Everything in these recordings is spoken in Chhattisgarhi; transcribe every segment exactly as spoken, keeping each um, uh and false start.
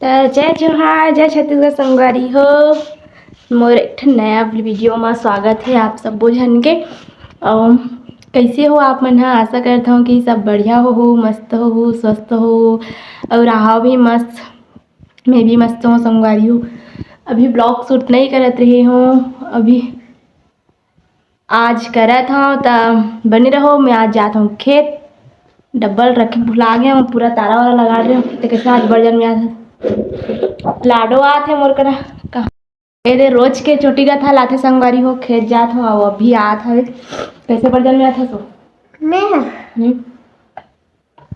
त जय जोहार, जय छत्तीसगढ़ संगवारी हो। मोर एक ठन नया वीडियो म स्वागत हे आप सब्बो झन के। अउ कइसे हो आप मन ह? आशा करत हव कि सब बढ़िया होहू, मस्त होहू, स्वस्थ होहू अउ रहा भी मस्त। मैं भी मस्त हूँ संगवारी हो। अभी ब्लॉग शूट नहीं करत रहे हूँ, अभी आज करत हव त बने रहो। मैं आज जात हूँ खेत, डब्बल रखे भुला गए हूँ, पूरा ताला वाला लगा रहे हूँ। तो कैसे आज बर्जन में आज लाडो आत है मोर करा। कहाँ? ए दे रोज के चोटी गथा लाथे संगवारी हो, खेत जात हव, अउ अभी आत हवे। कैसे बर्जन में आत हस? मैं हम्म।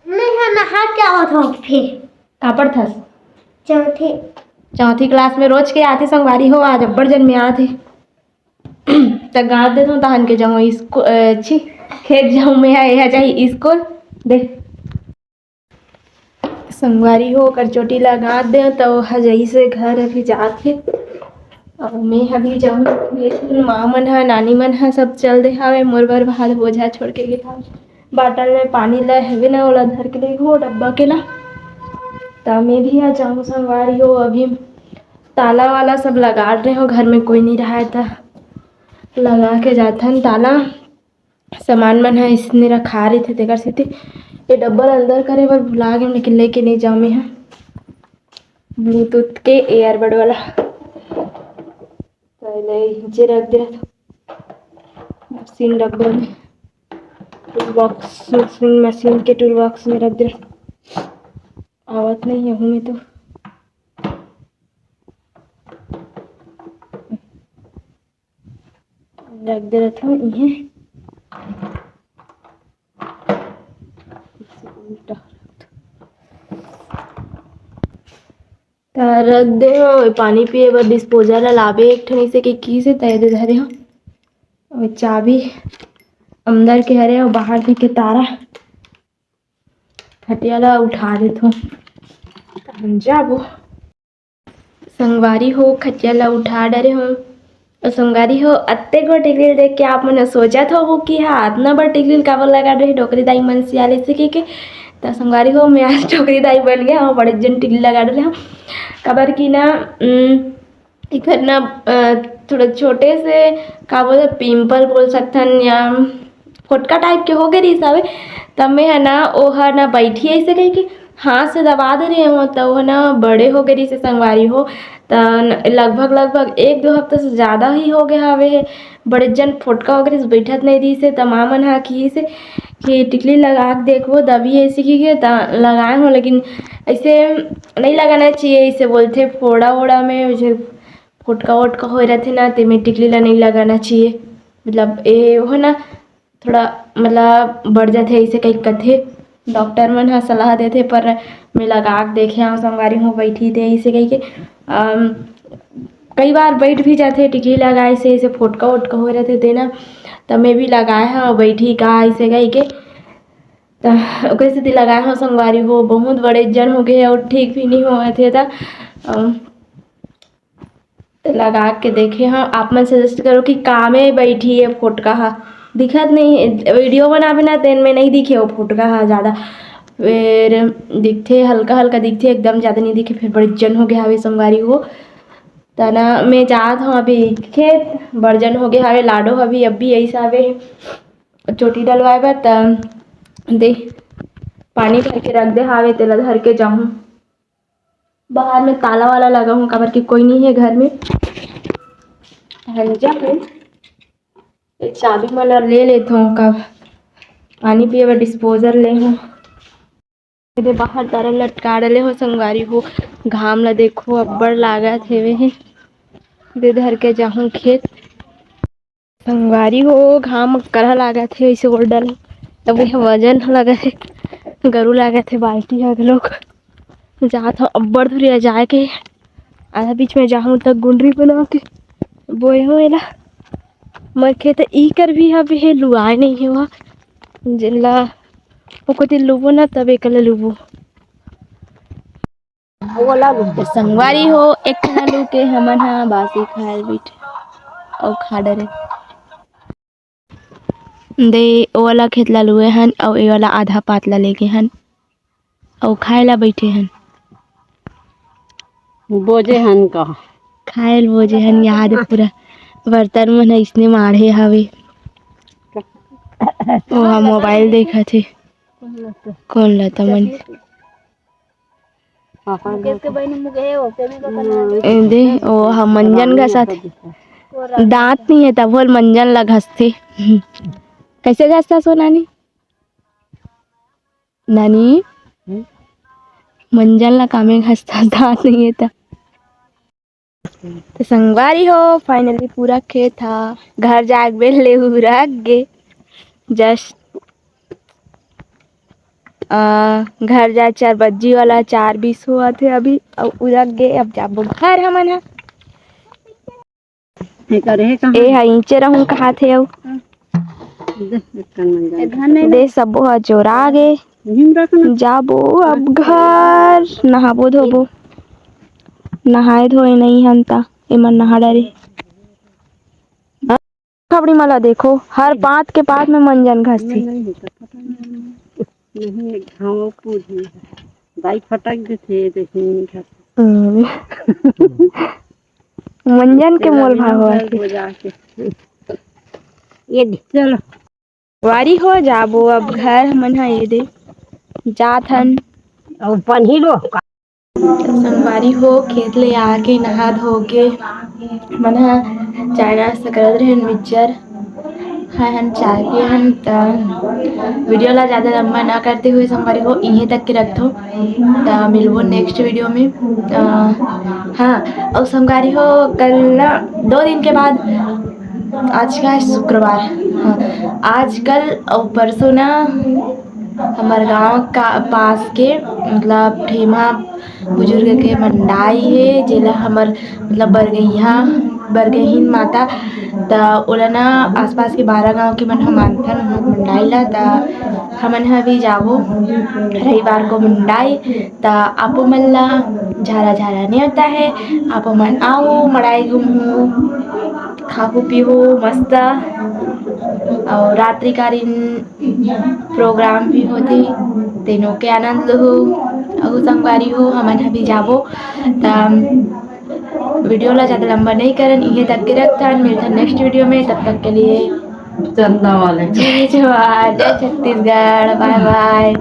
मैं ह नहा के आवत हव फिर। का पढ़थस? चौथी। चौथी क्लास में रोज के आथे संगवारी हो, आज अब्बड़ जन में आथे। त गाँद देथव तहन के जाहूँ स्कूल, अ, छी, खेत जाहूँ मैं, एहा जाही स्कूल। दे। संगवारी हो, ओकर चोटी ला गाँद देव, त ओहा जइसे घर अभी जात हे। अउ मैं अभी जाहूँ, ये माँ मन ह, नानी मन ह, सब चल दे हावे, मोर बर भात बोझा छोड़ के गे हावे। बाटल में पानी ल हवे ना, ओला धर के लेगो डब्बा के ला। त मैं भी आ जाहूँ संगवारी हो, अभी ताला वाला सब लगा रहे हो, घर में कोई नहीं रहा है त लगा के जाथन ताला। सामान मन ह इसने रखा रहिथे, तेकर सेती ये डब्बा ल अंदर करे बर भुला गेम, लेकिन लेके नहीं जाओ मैं ह। ब्लूटूथ के एयरबड वाला। त एला नीचे रख दे रहत। मशीन डब्बा में, टूल बॉक्स, मशीन, मशीन के टूल बॉक्स में रख दे रहत। आवत नहीं है हूँ मैं तो। रख दे रहत हूँ इहे। त रख दे हो, पानी पिए बर डिस्पोजल ला लाबे एक ठन, इसे के की से तय दे धरे हो। अउ चाबी अंदर के हरे अउ बाहर के, के तारा। खटिया ला उठा देथो, तहन जाबो। संगवारी हो, खटिया ला उठा डरे हो। अउ संगवारी हो, अत्ते गो टिकली देख के आप मन सोचत हो कि हाँ, अतना बड़ टिकली काबर लगा रहे डोकरी दाई मन सियाले से के, के। त संगवारी हो, मैं आज डोकरी दाई बन गया हूँ, बड़े जन टिकली लगा डरे हूँ। काबर कि ना, उम, एकर ना, अ, थोड़ा छोटे से, का बोलते, पिंपल बोल सकथन या फोटका टाइप के हो गए रहिस हवे, तब मैं ह ना, ओहर ना बैठी ऐसे कह के हाथ से दबा दे रहे हो, त ओह ना बड़े हो गए रहिस हे संगवारी हो। त न-, लगभग, लगभग एक दो हफ्ता से ज़्यादा ही हो गए हवे, बड़े जन फोटका हो गए रहिस, बैठत नहीं रहिस हे। त माँ मन ह किहिस हे कि टिकली लगा के देखबो, दबी ऐसे की के, त लगाए हो, लेकिन ऐसे नहीं लगाना चाहिए, ऐसे बोलथे फोड़ा वोड़ा में, जो फोटका वोटका होए रहथे ना, तेमे टिकली ला नहीं लगाना चाहिए। मतलब, ए, वो है ना, थोड़ा, मतलब, बढ़ जाथे, ऐसे कहीं कथे। डॉक्टर मन ह सलाह देथे, पर मैं लगा के देखे हव, संगवारी हो, बैठी थे, ऐसे कही के, अम, कई बार बैठ भी जाथे, टिकली लगाए से, ऐसे फोटका वोटका होए रहथे तेना, त मैं भी लगाए हव, बैठी का, ऐसे कही के। त ओकरे सेती लगाए हव, संगवारी हो, बहुत बड़े जन हो गए हे अउ ठीक भी नहीं होवत हे। त, अम, त लगा के देखे हव, आप मन सजेस्ट करो कि कामे बैठी हे फोटका ह, दिखत नहीं हे। वीडियो बनाबे ना, तेन में नहीं दिखे वो फोटका ह ज़्यादा, फिर दिखथे हल्का हल्का दिखथे, एकदम ज़्यादा नहीं दिखे। फिर बड़े जन हो गए हवे संगवारी हो, त ना मैं जात हव अभी खेत, बड़े जन हो गए हवे, लाडो अभी अभी ऐसा हवे चोटी डलवाए बर, त दे पानी भर के रख दे हावे, तेला धर के जाहूँ। बाहर में ताला वाला लगा हूँ, काबर कि कोई नहीं है घर में। हंजा हूँ, ये चाबी मन ला ले लेत हूँ, का पानी पिए बर डिस्पोजल ले हूँ। एदे बाहर तारा लटका डले हो संगवारी हो, घाम ला देखो, अब्बड़ लागत हेवे हे। दे धर के जाहूँ खेत। संगवारी हो, घाम करहा लागत हे, ऐसे ओढ़ डल, तब ये वजन ह लगत हे, गरु लागत हे, बाल्टी ह घलोक। जात हो अब्बड़ दूरिया जाए के, आधा बीच में जाहूँ त गुंडरी बना के बोए हो एला। मर खेत ई कर भी हवे हे, लुआए नहीं हे वह, जेन ला ओको दिन लुबो ना, तब एक ला लुबो। त संगवारी हो, एक ठन आलू के हमन ह बासी खाए ल बइठे अउ खा डरे। दे, ओ वाला खेत ला लुए हन अउ ए वाला आधा पात ला लेगे हन अउ खाए ला बइठे हन। बोजे हन का? खायल बोजे हन, याद हे पूरा। बर्तन मन ह इसने माढ़े हवे। ओहा मोबाइल देखत हे। कौन लता मन? ए दे, ओहा मंजन घसत हे। दांत नहीं हे, तभो ले मंजन ला घसथे। कैसे घसता सो नानी? नानी, हम्म? मंजन ला कामे घसता, दांत नहीं हे त। तो संगवारी हो, finally पूरा खेत हा, घर जाए के बेर ले उरक गे। Just, आ, घर जाए चार बज्जी वाला, चार बीस होवत हे अभी, अउ उरक गे। अब जाबो घर हमन हा। एकर हे कहाँ? ए हा इंचे रहूं कहाथे अउ। दे, एकर मन जाए। दे, सबो हा जोरा गे। इही में रख ना। जाबो अब घर, नहाबो धोबो। नहाए धोए नहीं हन ता, एमन नहा डरे। खबड़ी मला देखो, हर पात के पात में मंजन घसथे। नहीं, नहीं होता, पता नहीं। नहीं, घाव पूजी। दाई फटक देथे, देखिन नहीं घसथे। हम्म। मंजन के मोल भाव हो जाके। ये दे, चलो। वारी हो जाबो अब घर, हमन ह ये दे जात हन। अउ पनही लो। संगवारी हो, खेत ले आके नहा धो के मन ह चाय नाश्ता करत रहेन, मिक्सचर खाए हन, चाय पिए हन। त वीडियो ला ज़्यादा लंबा ना करते हुए संगवारी हो, इहें तक के रखथों। त मिलबो नेक्स्ट वीडियो में। अ, हाँ, अउ संगवारी हो, कल ना, दो दिन के बाद, आज का है शुक्रवार, हाँ, आज कल अउ परसों ना हमर गांव का पास के मतलब ठेमा बुजुर्ग के मंडाई हे, जेला हमर मतलब बरगइहा, बरगहीन माता, त ओला ना आसपास के बारह गांव के मन ह मानथन उहाँ के मंडाई ला। त हमन ह भी जाबो रविवार को मंडाई। त आपो मन ला झारा झारा नेवता है, आपो मन आओ, मड़ाई घूमू, खाहू पीहू मस्त, अउ रात्रिकालीन प्रोग्राम भी होथे, तेनो के आनंद लहू। अउ संगवारी हो, हमन ह भी जाबो। त वीडियो ला ज़्यादा लंबा नहीं करन, इहे तक के रखथन। मिलथन नेक्स्ट वीडियो में, तब तक के लिए चंदा वाले। जय जोहार, जय छत्तीसगढ़, बाय बाय।